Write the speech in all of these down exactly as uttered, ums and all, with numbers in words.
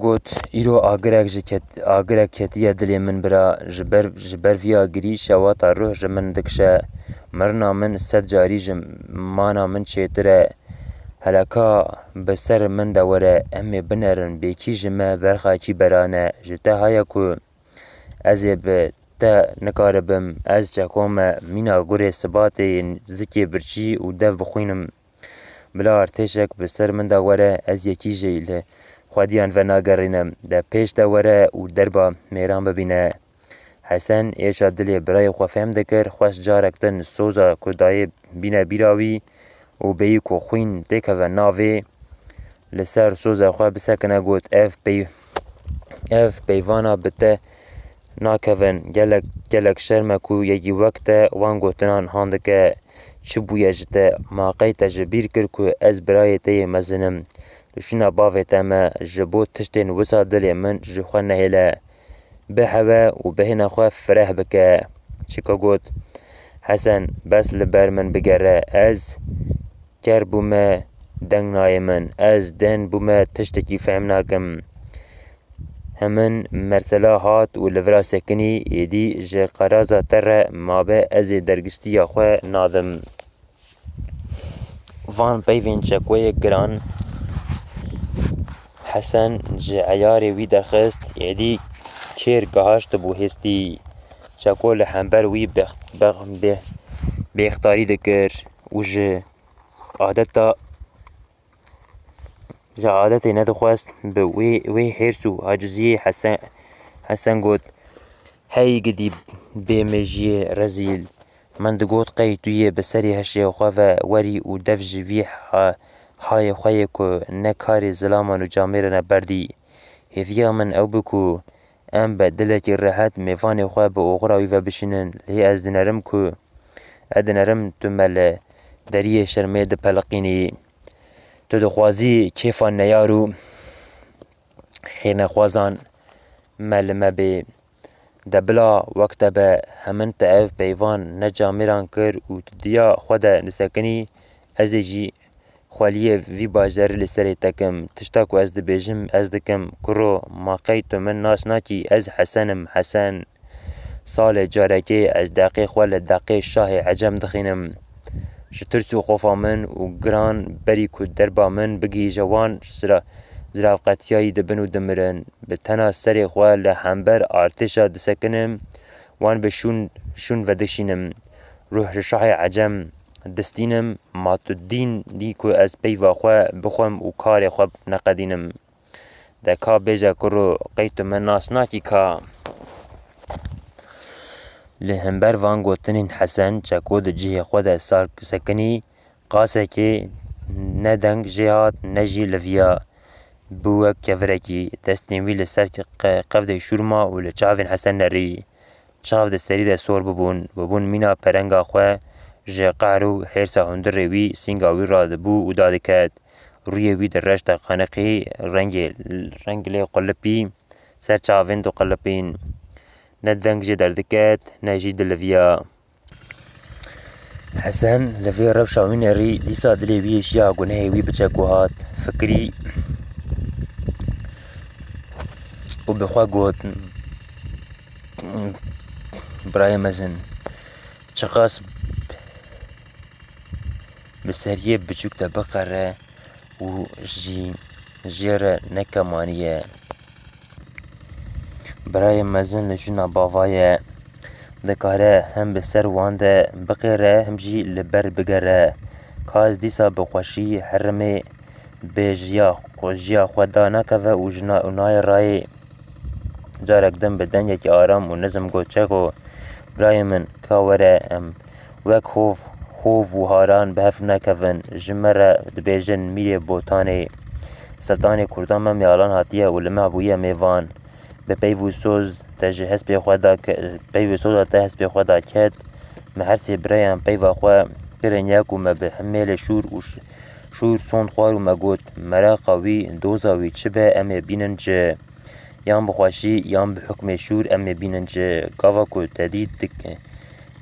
Got, îro agirek ji ket-, agirek ketiye dilê min bira, ji ber, ji ber vî agirî şewata ruh ji min dikişe. Mirina min sed carî ji mana min çêtir e. Hele ka bi ser min de were, em ê binerin, bêkî ji me berxakî berane. Ji te haya ku ez ê bi te nikaribim, ez çeko me, mîna gurê sibatê yên zikê birçî û dev bixwînim. Bila artêşek bi ser min de were, ez yekî jî li xwediyan venagerînim. De pêş de were û derba mêran bibîne. Hesen êşa dilê birayê xwe fêm dikir, xwest carek din soza ku dayê bîne bîra wî û bêyî ku xwîn têkeve navê, li ser soza xwe bisekine, got, Ev pey-, ev peyvana bi te nakevin. Gelek, gelek şerm e ku yekî wek te wan gotinan han dike. Çi bûye ji te? Ma qey te ji bîr kir ku ez birayê te yê mezin im? Li şûna bavê te me, ji bo tiştên wisa dilê min ji xwe nehêle. Bihewe û bêhna xwe fireh bike. Çika got, Hesen, bes li ber min bigere, ez ker bûme, deng nayê min, ez dên bûme, tiştekî fehm nakim. Hemin mersela hat û li vira sekinî, êdî ji qeraza te re mabe, ez ê dergistiya xwe nadim. Van peyvên çekoyê giran Hesen ji eyarê wî derxist, êdî kêr gihaştibû hêstî. Çeko li hember wî bex-, bex-, bê-, bêxtarî dikir û ji adeta, ji adetê nedixwest bi wê, wê hêrs û aciziyê Hesen, Hesen got, Hey gidî bêmêjiyê rezîl! Min digot qey tu yê bi serê hişê xwe ve werî û dev ji vî ha-, hayê xwe yê ku ne karê zilaman û camêran e berdî. Hêviya min ew bû ku em bi dilekî rehet mêvanê xwe bi oxira wî ve bişînin, lê ez dinerim ku, ez dinerim tu me li deriyê şermê dipeliqînî. Tu dixwazî kêfa neyar û xêrnexwazan me li me bê. De bila wek te be, hemin te ev peyvan ne camêran kir û tu diya xwe de disekinî, ez ê jî xweliyê vî bajarî li serê te kim. Tişta ku ez dibêjim, ez dikim. Kuro, ma qey tu min nas nakî? Ez Hesen im, Hesen. Salê carekê ez deqê xwe li deqê şahê Ecem dixînim. Ji tirs û xofa min û giran berî ku derba min bigihîje wan, zira-, ziravqetiyayî dibin û dimirin. Bi tena serê xwe li hember artêşa disekinim, wan bi şûn, şûn vedişînim. Ruh ji şahê Ecem distînim, ma tu dîn dî ku ez peyva xwe bixwem û karê xwe neqedînim. De ka bêje kuro, qey tu min nas nakî ka? Li hember van gotinên Hesen çeko di cihê xwe de sar sekinî, qasekê ne deng jê hat ne jî liviya. Bû wek kevirekî, destên wî li ser qe-, qevdê şûr ma û li çavên Hesen nerî. Çav di serî de sor bibûn, bibûn mîna perenga xwe, ji qehr û hêrsa hundirê wî sînga wî radibû û dadiket. Rûyê wî di reş de qeniqî, rengê, reng lê qulipî, ser çavên diqulipîn. Ne deng jê derdiket, ne jî diliviya. Hesen li vê rewşa wî nerî dîsa dilê wî êşiya gunehê wî bi çeko hat, fikirî û bi xwe got, Birayê mezin, çiqas bi seriyê biçûk de biqere û jî jê re nekemaniye. Birayê mezin li jina bava ye. Dikare hem bi ser wan de biqêre, hem jî li ber bigere. Ka ez dîsa bi xweşî herimê bê jiya, jiya xwe da nakeve û jina û nayê rayê. Carek din bi dengekî aram û nizm got, Çeko, birayê min, ka were em wek hov, hov û haran bi hev nekevin. Ji me re dibêjin Mîrê Botanê. Siltanê Kurdan Memê Alan hatiye û li me bûye mêvan. Bi peyv û soz te ji hespê xwe da ke-, peyv û soza te hespê xwe da ket. Me her sê birayên peyva xwe kirin yek û me bi hemêlê şûr û ş-, şûr sond xwar û me got, Meraqa wî, doza wî çi be, em ê bînin ci. Yan bi xweşî, yan bi hukmê şûr em ê bînin ci. Gava ku te dît dik-,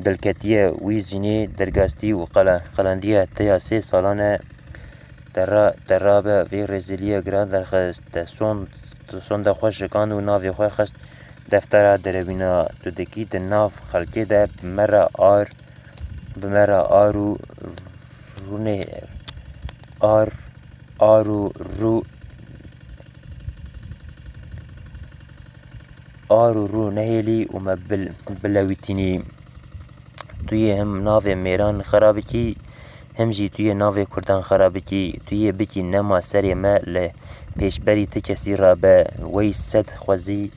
dilketiye wî zînê dergastî û qele-, qelendiye te ya sê salan e. Te ra-, te rabe vê rêziliyê giran derxist, te sond sonda xwe şikand û navê xwe xist deftera derewîna. Tu dikî di nav xelkê de bi me re ar, bi me re ar û rûnê, ar, ar û rû, ar û rû nehêlî û me bil-, bilewîtînî. Tu yê him navê mêran xera bikî, him jî tu yê navê kurdan xera bikî. Tu yê bikî nema serê me li pêşberî ti kesî rabe. Wey sed xwezî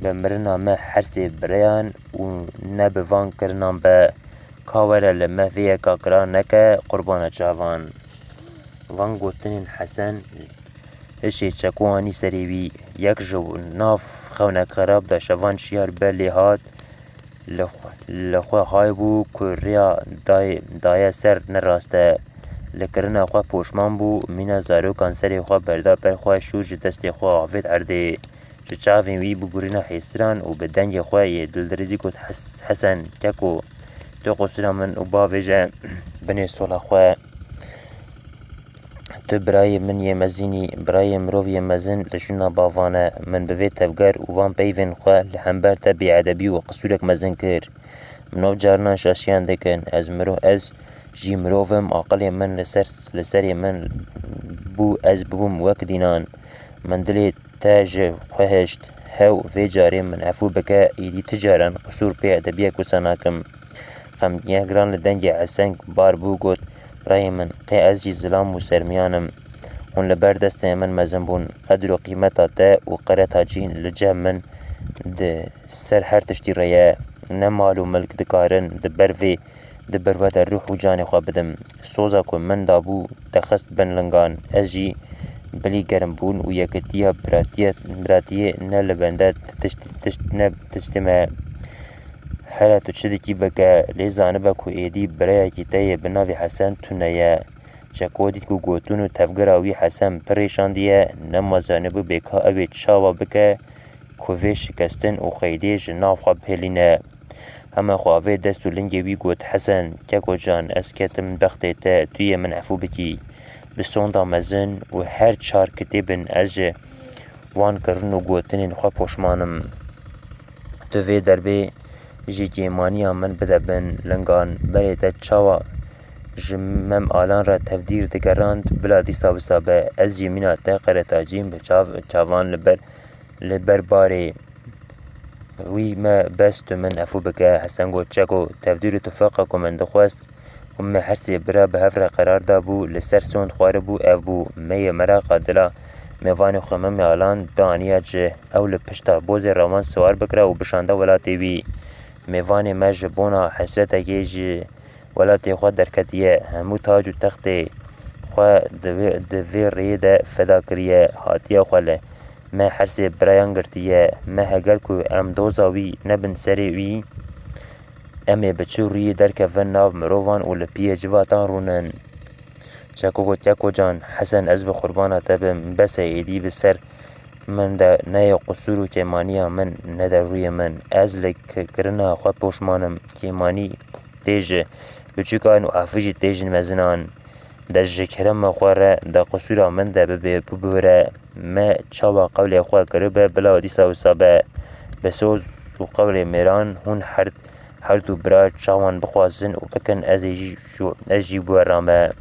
bi mirina me hersê bireyan û ne bi van kirinan be. Ka were li me vê yeka kira neke, qurbana çavan. Van gotinên Hesen hişê çeko anî serê wî. Yek ji nav xewnek xerab de şevan şiyar be lê hat. Li xwe, li xwe hay bû ku rêya dayê, daye ser ne rast e. Li kirina xwe poşman bû, mîna zarokan serê xwe berda ber xwe, şûr ji destê xwe avêt erdê. Ji çavên wî bigurîna hêsiran û bi dengê xwe yê dildirêzî got, "Hes-, Hesen, keko, tu qusura min û bavêje binê sola xwe." Tu birayê min yê mezin î, birayê mirov yê mezin li şûna bavan e. Min bi vê tevger û van peyvên xwe li hember te bêedebî û qisûrek mezin kir. Mirov carinan şaşiyan dikin. Ez mirov, ez jî mirov im, aqilê min li ser, li serê min bû, ez bibûm wek dînan. Min dilê te ji xwe hişt. Hew, vê carê min efû bike, êdî ti caran qisûr pê edebiyek wisa nakim. Xemgîna giran li dengê Hesen bar bû, got, "Birayê min, qê ez jî zilam û sermiyan im. Hûn li ber destê min mezin bûn. Qedr û qîmeta te û qereta cîn li cem min di ser her tiştî re ye. Ne mal û milk dikarin di ber vê, di ber we de ruh û canê xwe bidim." Soza ku min dabû, te xist bin lingan. Ez jî bilî germ bûn û yekitiya biratiyê, biratiyê ne li bende tişt, tişt, ne tiştê me. Here tu çi dikî bike, lê zanibe ku êdî birayekî te yê bi navê Hesen tune ye. Çeko dît ku gotin û tevgera wî Hesen pir rêşandiye, nema zanibû bê ka ew ê çawa bike ku vê şikestin û qeydê ji nav xwe bihêlîne. Hema xwe avê dest û lingê wî got, "Hesen, keko can, ez ketim bextê te, tu yê min efû bikî." Bi sonda mezin û her çar kitêbin ez ji wan kirin û gotinên xwe poşman im. Tu vê derbê jî kêmaniya min bide bin lingan. Berê te çawa ji Mem Alan re tevdîr digerand, bila dîsa wisa be. Ez jî mîna te qeretacîm bi çav-, çavan li ber, li ber barê wî me bes tu min efû bike. Hesen got, "Çeko, tevdîr û tufeqa ku min dixwest û me her sê bira bi hev re qerar dabû, li ser sond xwaribû, ev bû. Me yê meraqa dila mêvanê xwe Memê Alan bianiya cih. Ew li pişta bozê rewan siwar bikira û bişande welatê wî. Mêvanê me ji bona hesretekê ji welatê xwe derketiye. Hemû tac û textê xwe di vê, di vê rêyê de feda kiriye. Hatiye xwe li me her sê birayan girtiye. Me heger ku em doza wî nebin serê wî, em ê bi çi rûyê derkevin nav mirovan û li piyê civatan rûnin?" Çeko got, "Çeko can, Hesen, ez bi qurbana te bim, bes e, êdî bi ser min de neyê qusûr û kêmaniya min nede rûyê min. Ez li ki-, kirina xwe poşman im, kêmanî tê ji biçûkan û efû jî tê ji mezinan. De ji kerema xwe re de qusûra min de bibe, bibihire. Me çawa qewlê xwe kiribe, bila dîsa wisa be. Bi soz û qewlê mêran hûn her, her du bira çawan bixwazin û bikin, ez ê jî, ez jî bi we re me."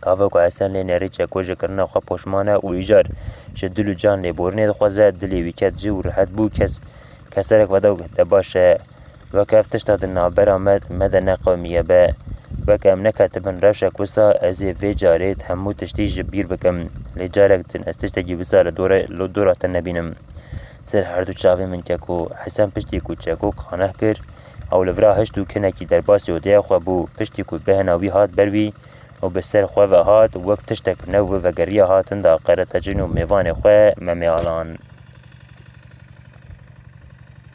Gava ku Hesen lê nêrî Çeko ji kirina xwe poşman e û îcar ji dil û can lêborînê dixwaze, dilê wî ket cih û rihet bû. Kes, keserek veda û te baş e. Weke ev tişta di navbera me, me de neqewimiye be. Weke em neketibin rewşek wisa, ez ê vê carê hemû tiştî ji bîr bikim. Lê carek din ez tiştekî wisa li dora, li dora te nebînim. Ser her du çavê min Keko. Hesen piştî ku Çeko qaneh kir, ew li vira hişt û kinekî derbasî odeya xwe bû. Piştî ku bêhna wî hat ber wî û bi ser xwe ve hat, wek tiştek new bi vegeriya hatin da qeretecin û mêvanê xwe Memê Alan.